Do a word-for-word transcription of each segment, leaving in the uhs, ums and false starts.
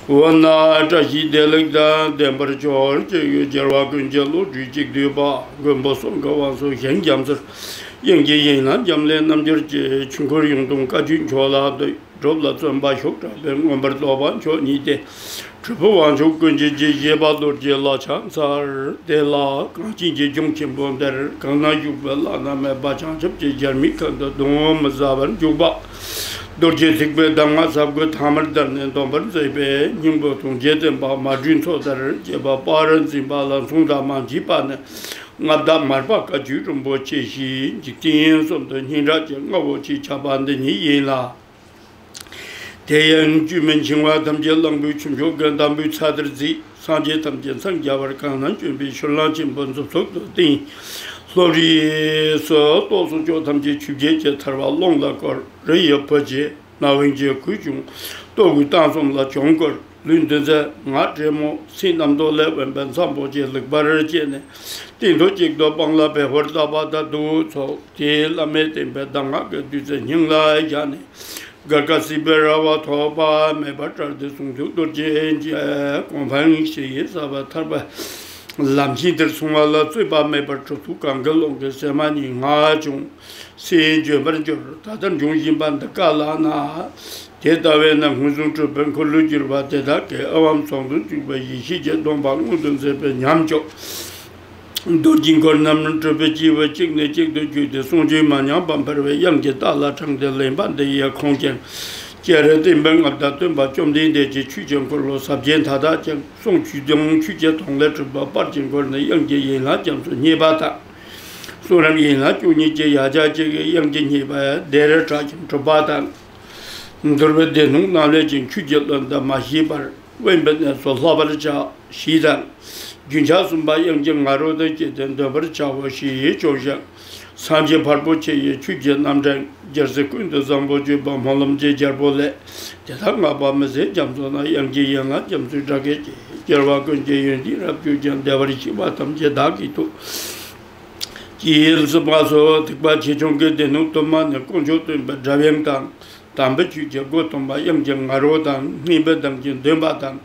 འོ་ན་བཀྲ་ཤིས་བདེ་ལེགས་དང་ལྡན་པར་ཤོག་ཅེས་ཡོད། རྒྱལ་བ་ཀུན་གྱི་བློ་གྲོས་གཅིག་བསྡུས་པ། མགོན་པོ་སོགས་ཀྱི་དབང་ཕྱུག་ཞིང་རྒྱ་མཚོར། དབྱངས་ཀྱི་ཡན་ལག་འབྱམས་ཀླས་རྣམ་འགྱུར་གྱི། ཆོས་འཁོར་ཡུངས་ཐུང་བཀའ་བརྒྱུད་མཆོག་ལ་འདུད། སྒྲུབ་ལ་བརྩོན་པ་ཤུགས་དྲག་པས། མངོན་པར་རྫོགས་པ་མཆོག་བརྙེས་ཏེ། གྲུབ་པའི་དབང་ཕྱུག་ཀུན་གྱི་རྗེ་ཞེས་པ་རྡོ་རྗེ་ལ་ཕྱག་འཚལ། དེ་ལ་གངས་ཅན་གྱི་ལྗོངས་ཆེན་པོ་འདིར། གང་ན་བཞུགས་པའི་བླ་ན་མེད་པ་བྱང་ཆུབ་ཀྱི་རྒྱལ་མོའི་ཁ་འདི་གདོང་མི་ཟ་བར་འཇུག་པ། རྡོ་རྗེ་ཐེག་པའི་གདམས་ངག་ཟབ་རྒོད་ཐ་མར་བརྡལ་ནས་འདོམས་པར་མཛད་པའི་སྙིང་པོ་དུང་ཅན་བསྟན་པ་མ་བགྲོས་མཚོ་ལྟར་རྒྱས་པ། དཔལ་རི་འཛིན་པ་ལ་མཚུངས་དང་མ་མཆིས་པ་ནི། མངའ་བདག་མར་པ་བཀའ་བརྒྱུད་རིན་པོ་ཆེ་ཞེས། འཇིག་རྟེན་གསུམ་དུ་སྙན་གྲགས་ཀྱི་རྔ་བོ་ཆེས་ཁྱབ་པ་འདི་ཉིད་ཡིན་ལ། དེ་ཡང་བཅོས་མིན་འཆིང་བ་ཐམས་ཅད་གླང་པོའི་ཁྱུ་མཆོག་གི་འདམ་བུའི་ཚྭ་ལྟར་བརྫིས། སངས་རྒྱས་ཐམས་ཅད་འཚང་རྒྱ་བར་གང་ན་བྱོན་པའི་ཤུལ་ལམ་ཆེན་པོ་མཛུབ་ཐོག་ཏུ་བསྟན། ལྷོ་རིས་སུ་སྟོད་སོག་ཕྱོགས་ཐམས་ཅད་ཆུ་བརྒྱད་ཀྱི་ཐར་པ་ཀློང་ལ་བསྐོར། རི་ཡི་བུ་བྱེད་ནགས་དབེན་གྱི་གོས་ཆུང་སྟོད་གོས་སྟེང་གསུམ་ལ་གྱོང་བསྐུར། ལུས་འདི་མཛེས་ངག་དྲེད་མོ་སེམས་རྣམ་རྟོག་ལས་དབེན་པའི་མཚམས་པོ་ཆེ་ལེགས་པར་བཅད་ནས། སྟེང་དུ་གཅིག་ཏུ་སྤང་ལ་བལ་ཧོར་སྟག་པ་དང་གདུགས་ཚོགས། དེའི་བླ་མའི་བསྟན་པའི་གདམས་ངག་གི་བདུད་རྩི་སྙིང་ལ་བཞག་ནས། སྒར་ཀ་སྲིད་པའི་ར་བ་ཐོགས་པ་མེད་པར་བཀྲལ་ཏེ། ཟུང་འཇུག་རྡོ་རྗེ་འཆང་གོ་འཕང་ཞི་བའི་ས་བ་ཐར་པའི་ལམ་ཆེན་དེར་སོང་བ་ལ་རྩོད་པ་མེད་པར་གྲུབ་ཐོབ་གང་གི་ཀློང་གི་སེམས་མ་ཉིད་ངང་བྱུང་། སེམས་འབྱོན་པར་འགྱུར། ད་ལྟར་འབྱུང་བཞིན་པ་འདི་ཀ་ལ་ན། དེ་ལྟ་བས་ན་སྔོན་བྱུང་གྲུབ་པའི་འཁོར་ལོས་སྒྱུར་བ་དེ་དག་གི་ཨ་བམ་ཚོགས་འདུར་བཅུག་པའི་ཡེ་ཤེས་ཀྱི་སྡོམ་པ་མངོན་དུ་མཛད་པའི་ཉམས་སྐྱོ། རྡོ་རྗེ་འཁོར་རྣམས་གྲུབ་པའི་སྐྱེས་བུ་གཅིག་ནས་གཅིག་ཏུ་བརྒྱུད་དེ་གསུང་ཆོས་མ་ཉམས་པ་འཕེལ་བའི་དབྱངས་ཀྱི་རྟ་ལ་དྲངས་ཏེ་ལེན་པ་འདི་ཡི་ཁོངས་ཀྱང་། སྤྱན་རས་བསྟན་པའི་མངའ་བདག་སྟོན་པ་བཅོམ་ལྡན་འདས་ཀྱི་ཆོས་ཀྱི་འཁོར་ལོ་ཟབ་རྒྱས་མཐའ་དག་ཀྱང་གསུང་ཆོས་དུང་ཆོས་ཀྱི་དུང་ལས་གྲུབ་པ་དཔལ་གྱི་འཁོར་ནི་དབྱངས་ཀྱི་ཡན་ལག་རྒྱ་མཚོས་བསྙད་པ་དང་། གསུང་རབ་ཡན་ལག་བཅུ་གཉིས་ཀྱི་ཡང་ལྗགས་ཀྱི་དབྱངས་ཀྱིས་བསྙད་པ་བདེར་གྲགས་ཤིང་གྲུབ་པ་དང་། འདུལ་བའི་སྡེ་སྣོད་རྣམས་ལས་ཀྱང་ཆོས་ཀྱི་བློ་འདི་མ་ཤེས་པར་དབེན་པའི་གནས་སུ་ལྷག་པར་བྱ་ཞེས་དང་། རྒྱུན་ཆགས་གསུམ་པ་དབྱངས་ཀྱི་ང་རོ་དང་བཅས་ཏེ་འདོན་པར་བྱའོ་ཞེས་བཅོལ་ཞིང་། སངས་རྒྱས་ཕར་པོ་ཆེ་ཡི་ཆོས་ཀྱི་རྣམ་འགྲེལ་རྒྱལ་སྲས་ཀུན་ཏུ་བཟང་པོ་བརྗོད་པ་སྨོན་ལམ་གྱི་རྒྱལ་པོ་ལས། དེ་དག་བསྔགས་པ་མི་ཟད་རྒྱ་མཚོ་ན། དབྱངས་ཀྱི་ཡན་ལག་རྒྱ་མཚོའི་སྒྲ་སྐད་ཀྱིས། རྒྱལ་བ་ཀུན་གྱི་ཡོན་ཏན་རབ་གྱུར་ཀྱང་། བདེ་བར་གཤེགས་པ་ཐམས་ཅད་བདག་གིས་ཐུགས། ཅེས་གསུངས་པ་སོགས་ཐེག་པ་ཆེ་ཆུང་གི་སྡེ་སྣོད་དུ་མ་ནས་དཀོན་མཆོག་སྟོན་པའི་སྒྲ་དབྱངས་དང་། དམ་པའི་ཆོས་ཀྱི་སྒོ་སྟོན་པ་དབྱངས་ཀྱི་ང་རོ་དང་། སྙན་པའི་གདངས་ཀྱིས་འདོན་པ་དང་།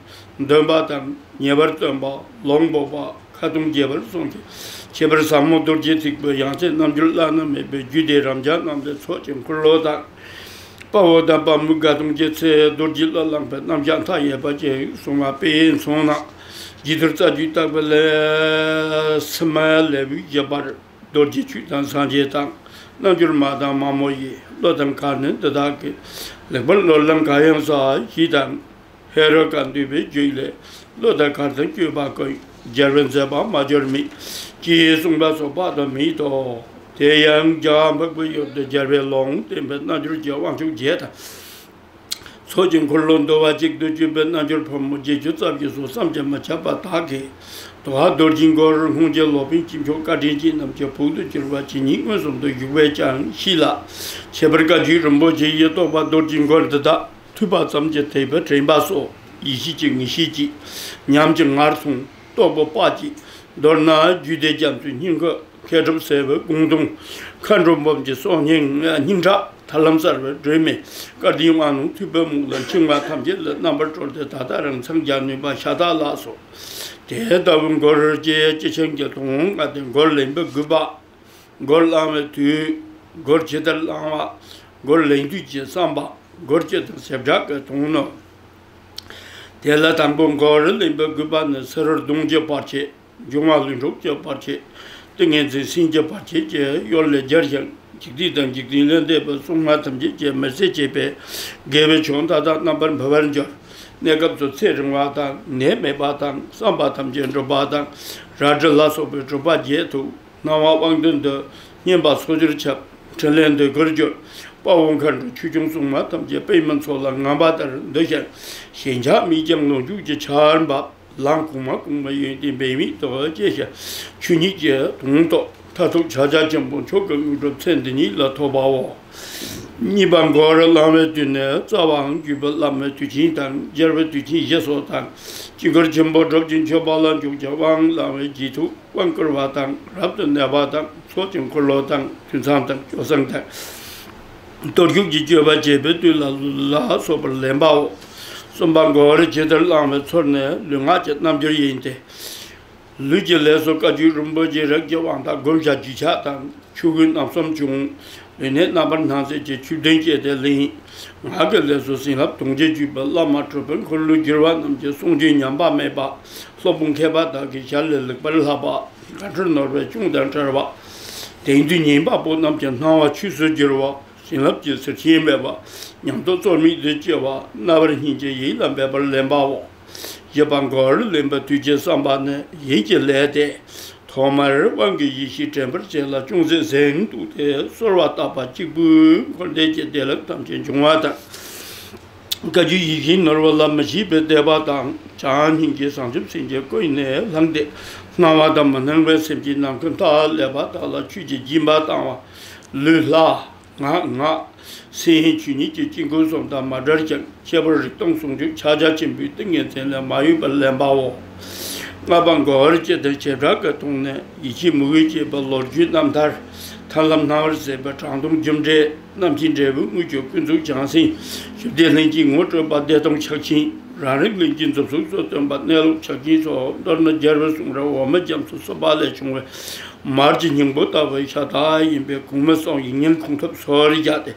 འདོན་པ་དང་། ཉེ་བར་སྟོན་པ། ལུང་འབོགས་པ། ཁ་ཏོན་རྒྱས་པར་གསུངས་ཀྱི། ཁྱད་པར་ཟབ་མོ་རྡོ་རྗེ་ཐེག་པའི་ཡང་རྩེ་རྣལ་འབྱོར་བླ་ན་མེད་པའི་རྒྱུད་སྡེ་རབ་འབྱམས་རྣམས་ལས་ཚོགས་ཀྱི་འཁོར་ལོ་དང་། དཔའ་བོ་དང་དཔའ་མོའི་དགའ་སྟོན་གྱི་ཚེ་རྡོ་རྗེ་བློས་བསླངས་པའི་རྣམ་གཞག་མཐའ་ཡས་པ་ཅིག་གསུངས་པ་དཔེ་མཚོན་ན། རྗེ་ཐུར་རྩ་རྒྱུད་བརྟག་པའི་ལས་སི་མ་ལེ་བུའི་བཞི་པར། རྡོ་རྗེ་ཆོས་དང་སངས་རྒྱས་དང་། རྣལ་འབྱོར་མ་དང་མ་མོ་ཡི། བློ་དང་གར་ནི་འདི་དག་གི། ལེགས་པར་བློས་བསླངས་གང་ཡང་ཟག་ཞེས་དང་། ཧེ་རུ་ཀ་འདུས་པའི་རྒྱུད་ལས། བློ་དང་གར་དང་སྤྱོད་པ་ཀུན། རྒྱལ་བའི་མཛད་པ་མ་གྱུར་མེད། ཅེས་གསུངས་པ་སོགས་དཔག་ཏུ་མེད་དོ། དེ་ཡང་རྒྱ་གར་འཕགས་པའི་ཡུལ་དུ་རྒྱལ་བའི་ལུང་བསྟན་པའི་རྣལ་འབྱོར་གྱི་དབང་ཕྱུག་བརྒྱད་དང་། ཚོགས་ཀྱི་འཁོར་ལོ་འདུ་བ་གཅིག་ཏུ་གྱུར་པའི་རྣལ་འབྱོར་ཕོ་མོ་བརྒྱད་ཅུ་རྩ་བཞི་སོགས་བསམ་གྱིས་མི་ཁྱབ་པ་དག་གིས། དོ་ཧ་རྡོ་རྗེ་འཁོར་སྔོན་གྱི་ལོག་པའི་སྐྱེས་མཆོག་བཀའ་དྲིན་ཅན་རྣམས་ཀྱི་ཕུག་ཏུ་གྱུར་པ་ཇི་སྙེད་མངོན་སུམ་དུ་བཞུགས་པས་ཀྱང་ཤེས་ལ། ཁྱད་པར་བཀའ་བརྒྱུད་རིན་པོ་ཆེ་ཡི་རྟོགས་པ་རྡོ་རྗེ་འཁོར་འདི་དག་ཐོས་པ་ཙམ་གྱིས་དད་པས་དྲན་པ་སོགས་ཡེ་ཤེས་ཀྱི་ངེས་ཤེས་ཀྱིས། ཉམས་ཀྱི་ངར་ཐོང་རྟོགས་པའི་དཔལ་གྱིས། མདོར་ན་རྒྱུད་སྡེ་རྒྱ་མཚོའི་སྙིང་ཁུ། མཁས་གྲུབ་སྲས་པོའི་དགོངས་དུང་། མཁའ་འགྲོ་འབུམ་གྱི་སྲོག་སྙིང་སྙིང་ཁྲག་ཐར་ལམ་གསལ་བའི་སྒྲོན་མེ། བསྐལ་དུས་དབང་ལུང་ཐུབ་པའི་མུག་ལ་འཆིང་བ་ཐམས་ཅད་ལས་རྣམ་པར་གྲོལ་ཏེ་ད་ལྟ་རང་འཚང་རྒྱ་ནུས་པ་ཤ་སྟག་ལགས་སོ། དེ་ལྟ་བུའི་འཁོར་གྱི་སྤྱི་ཆིངས་ཀྱི་དོན་ལྔ་སྟེ། འཁོར་ལེན་པའི་དགོས་པ། འཁོར་བསླང་བའི་དུས། འཁོར་ཇི་ལྟར་བསླང་བ། འཁོར་ལེན་དུས་ཀྱི་བསམ་པ། འཁོར་སྤྱི་དང་བྱེ་བྲག་གི་དོན་ནོ། དེ་ལ་དང་པོ་འཁོར་ལེན་པའི་དགོས་པ་ནི་ཕྱི་རོལ་གདོན་གྱི་བར་ཆད། འབྱུང་བ་ལུས་འཕྲོག་གི་བར་ཆད། ཏིང་ངེ་འཛིན་སེམས་ཀྱི་བར་ཆད་ཀྱི་གཡོ་ལས་སྦྱར་ཞིང་། འཇིག་རྟེན་དང་འཇིག་རྟེན་ལས་འདས་པའི་སྲུང་མ་ཐམས་ཅད་ཀྱིས་མི་ཚེ་གཅོད་པའི་དགེ་བའི་ཆོས་མཐའ་དག་རྣམ་པར་འཕེལ་བར་འགྱུར། གནས་སྐབས་སུ་ཚེ་རིང་བ་དང་། ནད་མེད་པ་དང་། བསམ་པ་ཐམས་ཅད་འགྲུབ་པ་དང་། རལ་གྲི་ལ་སོགས་པའི་གྲུབ་པ་བརྒྱད་ཐུག། སྣང་བ་དབང་ལྡན་འདུ། བསྙེན་པ་སོ་སྦྱོར་ཁྱབ། ཕྲིན་ལས་འདི་དགར་གྱུར། དཔའ་བོ་མཁའ་འགྲོ་ཆོས་སྐྱོང་སྲུང་མ་ཐམས་ཅད་པད་མའི་མཚོ་ལ་ངང་པ་ལྟར་འདུ་ཞིང་། ཞེན་ཆགས་མེད་ཀྱང་ལོངས་སྤྱོད་ཀྱི་ཆར་འབབ། ལམ་གོང་མ་གོང་མའི་ཡོན་ཏན་འབད་མེད་དུ་སྐྱེ་ཞིང་། ཆོས་ཉིད་ཀྱི་དོན་རྟོགས། མཐར་ཐུག་ཕྱག་རྒྱ་ཆེན་པོ་མཆོག་གི་དངོས་གྲུབ་ཚེ་འདི་ཉིད་ལ་ཐོབ་པའོ། གཉིས་པ་འཁོར་བསླང་བའི་དུས་ནི། རྩ་བའང་བརྒྱུད་པའི་བླ་མའི་དུས་ཆེན་དང་། རྒྱལ་བའི་དུས་ཆེན་བཞི་སོགས་དང་། དཀྱིལ་འཁོར་ཆེན་པོ་སྒྲུབ་ཅིང་མཆོད་པ་ལ་འཇུག་ཅིང་། དབང་བླང་བའི་རྗེས་ཐོབ། དབང་བསྐུར་བ་དང་། རབ་ཏུ་གནས་པ་དང་། ཚོགས་ཀྱི་འཁོར་ལོ་དང་། ཐུན་མཚམས་དང་། སྐྱོར་བསང་དང་། གཏོར་བཅུག་གི་སྤྱོད་པ་བྱེད་པའི་དུས་ལ་ལ་སོགས་པར་ལེན་པའོ། གསུམ་པ་མགོ་བོར་ཇི་ལྟར་བསླང་བའི་ཚུལ་ནི་ལུས་ངག་གི་རྣམ་འགྱུར་ཡིན་ཏེ། ལུས་ཀྱི་ལས་སུ་བཀའ་བརྒྱུད་རིན་པོ་ཆེའི་རིགས་ཀྱི་དབང་དང་བསྒོམ་བྱ་རྒྱུད་ཆགས་དང་ཆོས་གོས་རྣམ་གསུམ་བྱུང་། ལུས་ནི་རྣམ་པར་སྣང་མཛད་ཀྱི་ཆོས་བདུན་བསྐྱེད་དེ་ལེན། ངག་གི་ལས་སུ་བྱིན་རླབས་དུང་གིས་བསྒྱུས་པའི་བླ་མ་གྲུབ་པའི་འཁོར་ལོས་སྒྱུར་བ་རྣམས་ཀྱི་གསུང་ཆོས་ཉམས་པ་མེད་པ། སློབ་དཔོན་མཁས་པ་དག་གི་ཞལ་ལས་ལེགས་པར་བསླབས་པ། དགའ་སྤྲོ་ནོར་བའི་གཅུང་དང་བྲལ་བ། དེང་དུས་ཉན་པ་པོ་རྣམས་ཀྱི་སྣང་བ་ཆོས་སུ་བསྒྱུར་བ། བྱིན་རླབས་ཀྱི་གཟེར་ཆེན་འབེབས་པ། ཉམས་རྟོགས་རྩོལ་མེད་དུ་སྐྱེ་བ། རྣ་བར་སྙན་གྱི་ཡིད་ལ་འབེབས་པར་ལེན་པའོ། བཞི་པ་མགོ་བོར་ལེན་པའི་དུས་ཀྱི་བསམ་པ་ནི་ཡིད་ཀྱི་ལས་ཏེ། ཐོག་མར་དབང་གི་ཡེ་ཤེས་དྲན་པར་བྱས་ལ་ཅུང་ཟད་གཟེངས་བཏུགས་ཏེ་གསོལ་བ་བཏབ་པ་གཅིག་པུས་འཁོར་འདས་ཀྱི་བདེ་ལེགས་ཐམས་ཅད་འབྱུང་བ་དང་། བཀའ་བརྒྱུད་ཡིད་བཞིན་ནོར་བུ་ལ་མི་ཤེས་པའི་དད་པ་དང་བྱམས་སྙིང་རྗེ་བྱང་ཆུབ་སེམས་ཀྱི་ཀུན་ནས་བསླངས་ཏེ་སྣང་བ་དང་མི་སྣང་བའི་སེམས་ཀྱི་ནང་ཁུལ་མཐའ་ཀླས་པ་དག་ལ་ཆོས་ཀྱི་སྦྱིན་པ་བཏང་བ། ལུས་ལྷ། ངག་ངག་སེམས་ཆོས་ཉིད་ཀྱི་དཀྱིལ་འཁོར་གསུམ་དང་མ་བྲལ་ཞིང་ཁྱད་པར་རིག་སྟོང་ཟུང་འཇུག་ཕྱག་རྒྱ་ཆེན་པོའི་ཏིང་ངེ་འཛིན་ལས་མ་གཡོས་པར་ལེན་པའོ། ལྔ་པ་མགོ་བོར་བཅད་དེ་བྱེ་བྲག་གི་དོན་ནི་ཡིད་ཆེས་མོས་གུས་བསྐྱེད་པའི་ལོ་རྒྱུས་རྣམ་ཐར། ཐར་ལམ་སྣང་བར་མཛད་པའི་དྲང་སྡོམ་རྒྱུ་འབྲས། རྣམ་མཁྱེན་འབྲས་བུའི་དངོས་ཀྱི་ཀུན་རྫོབ་བྱང་སེམས། ཞི་བདེ་ལྷན་སྐྱེས་ངོ་སྤྲོད་པ་བདེ་སྟོང་ཕྱག་ཆེན། རང་རིག་ལྷན་སྐྱེས་མཛུབ་ཚུགས་སུ་སྟོན་པ་གནས་ལུགས་ཕྱག་ཆེན་སོགས། མདོར་ན་རྒྱལ་བའི་གསུང་རབ་འོ་མ་རྒྱ་མཚོ་གསུམ་པ་ལས་བྱུང་བའི་མར་གྱི་སྙིང་པོ་ལྟ་བུའི་ཤ་སྟག་ཡིན་པས་གོང་མའི་གསུང་ཡིན་ཉན་ཁུངས་ཐུབ་སོར་བརྒྱབ་སྟེ།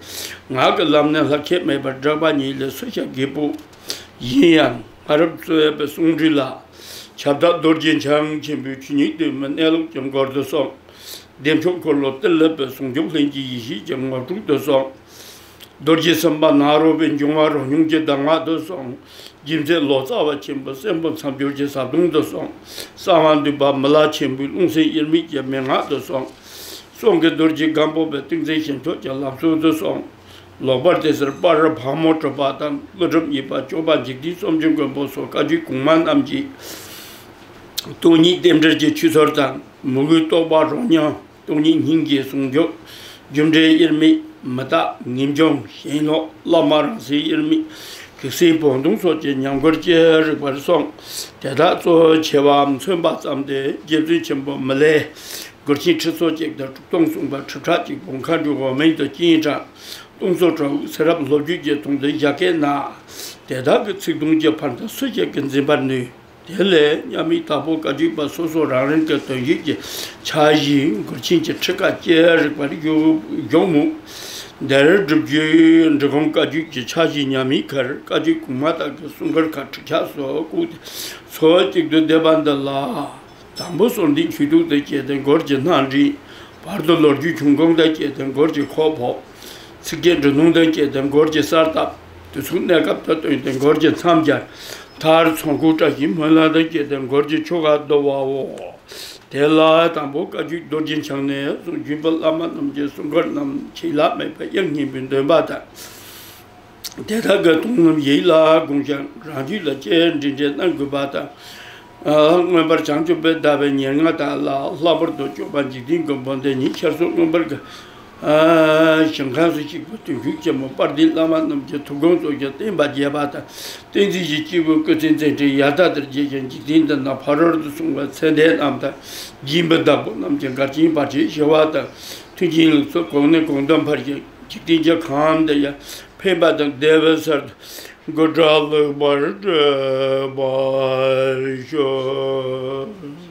ངག་གི་ལམ་ནས་ལྷག་ཆད་མེད་པར་བསྒྲགས་པ་ཉིད་ལས་སུ་ཞབས་རྒྱས་པོ་ཡིན་ཡང་། སྔ་རབས་གཙོས་པའི་གསུང་སྒྲོས་ལ། ཁྱབ་བདག་རྡོ་རྗེ་འཆང་ཆེན་པོའི་ཆོས་ཉིད་གདོད་མའི་གནས་ལུགས་ཀྱི་མགུར་དུ་གསུངས། བདེ་མཆོག་འཁོར་ལོ་ཏི་ལི་པའི་ཟུང་འཇུག་ལྷན་སྐྱེས་ཡེ་ཤེས་ཀྱི་ངོ་སྤྲོད་དུ་གསུངས། རྡོ་རྗེ་སེམས་དཔའ་ནཱ་རོ་པའི་འབྱུང་བ་རོ་སྙོམས་ཀྱི་གདམས་ངག་ཏུ་གསུངས། རྗེ་བཙུན་ལོ་ཙཱ་བ་ཆེན་པོའི་གསོན་པོ་མཚམས་སྦྱོར་གྱི་ཟབ་དོན་དུ་གསུངས། གསང་བ་འདུས་པ་མི་ལ་ཆེན་པོའི་རླུང་སེམས་དབྱེར་མེད་ཀྱི་མན་ངག་ཏུ་གསུངས། གསུང་གི་རྡོ་རྗེ་སྒམ་པོ་པའི་ཏིང་འཛིན་ཞི་མཆོག་གི་ལམ་སྲོལ་དུ་གསུངས། ལོག་པར་དེ་ཟེར་པར་ཕག་མོ་གྲུ་པ་དང་ཀླུ་སྒྲུབ་གཉིས་པ་སྐྱོབ་པ་འཇིག་རྟེན་གསུམ་གྱི་མགོན་པོ་སོགས་བཀའ་བརྒྱུད་གོང་མ་རྣམས་ཀྱི་སྟོང་ཉིད་རྟེན་འབྲེལ་གྱི་ཆོས་ཚུལ་དང་མོས་གུས་རྟོགས་པ་རོ་སྙོམས། སྟོང་ཉིད་སྙིང་རྗེའི་ཟུང་འཇུག་རྒྱུ་འབྲས་དབྱེར་མེད་མི་རྟག་ངེས་འབྱུང་ཞེན་ལོག་བླ་མ་རང་སེམས་དབྱེར་མེད་གེགས་སེལ་བོགས་འདོན་སོགས་ཀྱི་ཉམས་མགུར་ཅི་རིགས་པར་གསུངས། དེ་དག་གཙོ་ཆེ་བ་མཚོན་པ་ཙམ་སྟེ། རྗེ་བཙུན་ཆེན་པོ་མི་ལའི་མགུར་ཆེན་ཁྲི་ཚོ་གཅིག་དང་དྲུག་སྟོང་གསུངས་པ་ཁྲི་ཕྲག་གཅིག་པོ་མཁའ་འགྲོའི་འོག་མིན་དུ་སྤྱན་དྲངས། སྟོང་ཚོ་དྲུག་ཚེ་རབས་ལོ་རྒྱུས་ཀྱི་དོན་དུ་བཞག་གེ་ན། དེ་དག་གི་ཚིག་དོན་གྱི་ཕན་ཐོགས་སུ་ཞིག་གིས་འཛིན་པར་ནུས། དེ་ལས་མཉམ་མེད་དྭགས་པོ་བཀའ་བརྒྱུད་པ་སོ་སོ་རང་རང་གི་དོན་བརྒྱུད་ཀྱི་ཕྱག་བཞེས་མགུར་ཆེན་གྱི་ཁྲི་ཀ་ཅི་རིགས་པར་བཞུགས་མོད། འདིར་སྒྲུབ་བརྒྱུད་འབྲི་གུང་བཀའ་བརྒྱུད་ཀྱི་ཕྱག་བཞེས་མཉམ་མེད་ཁར་བཀའ་བརྒྱུད་གོང་མ་དག་གི་གསུང་མགུར་ཁག་ཁྲིགས་ཆགས་སུ་བཀོད་དེ་ཚོ་གཅིག་ཏུ་བསྡེབས་པ་འདི་ལ། དང་པོ་གསོལ་འདེབས་ཆོས་དུག་དང་བཅས་ཏེ་མགུར་གྱི་སྣ་འདྲེན། བར་དུ་ལོ་རྒྱུས་བྱུང་ཁུངས་དང་བཅས་ཏེ་མགུར་གྱི་ཁོག་ཕོག་ཚིགས་བཅད་འབྲི་གདུང་དང་བཅས་ཏེ་མགུར་གྱི་གསར་བཏབ། དུས་ཚོད་གནས་སྐབས་དང་བསྟུན་ཏེ་མགུར་གྱི་མཚམས་སྦྱར། མཐར་ཚོགས་འཁོར་བཀྲ་ཤིས་སྨོན་ལམ་དང་བཅས་ཏེ་མགུར་གྱི་ཆོ་ག་བསྡུ་བའོ། དེ་ལ་དང་པོ་བཀའ་བརྒྱུད་རྡོ་རྗེ་འཆང་ནས་བཟུང་བརྒྱུད་པའི་བླ་མ་རྣམས་ཀྱི་གསུང་མགུར་རྣམས་བྱིན་རླབས་མེད་པར་དབྱངས་སྙན་པོས་འདོན་པ་དང་། དེ་དག་གི་དོན་རྣམས་ཡིད་ལ་དགོངས་ཤིང་རང་རྒྱུད་ལ་ཅི་འདྲེན་འདྲེན་གནང་དགོས་པ་དང་། མངོན་པར་བྱང་ཆུབ་པའི་ཟླ་བའི་ཉེར་ལྔ་དག་ལ་ལྷག་པར་དུ་སྐྱོབ་པ་འཇིག་རྟེན་མགོན་པོ་འདི་ཉིད་ཤར་སོགས་མངོན་པར་གྱི་ཞིང་ཁམས་སུ་གཤེགས་པའི་དུས་མཆོད་ཆེན་མོ་དཔལ་ལྡན་བླ་མ་རྣམས་ཀྱི་ཐུགས་དགོངས་རྫོགས་ཀྱི་བསྟན་པ་རྒྱས་པ་དང་། བསྟན་འཛིན་གྱི་སྐྱེས་བུ་སྐུ་ཚེ་མཛད་འཕྲིན་ཡར་ལྟ་དར་རྒྱས་ཤིང་། འཇིག་རྟེན་འདི་ན་ཕ་རོལ་ཏུ་སོང་བའི་ཚེ་འདས་རྣམས་དང་། སྦྱིན་པའི་བདག་པོ་རྣམས་ཀྱི་འགལ་རྐྱེན་བར་ཆད་ཞི་བ་དང་། མཐུན་རྐྱེན་ལེགས་ཚོགས་གོང་ནས་གོང་དུ་འཕེལ་ཞིང་། འཇིག་རྟེན་གྱི་ཁམས་འདི་ཡང་ཕན་པ་དང་བདེ་བའི་སར་དུ་མགོ་བཀྲ་ལེགས་པར་བགྲོད་པར་ཤོག།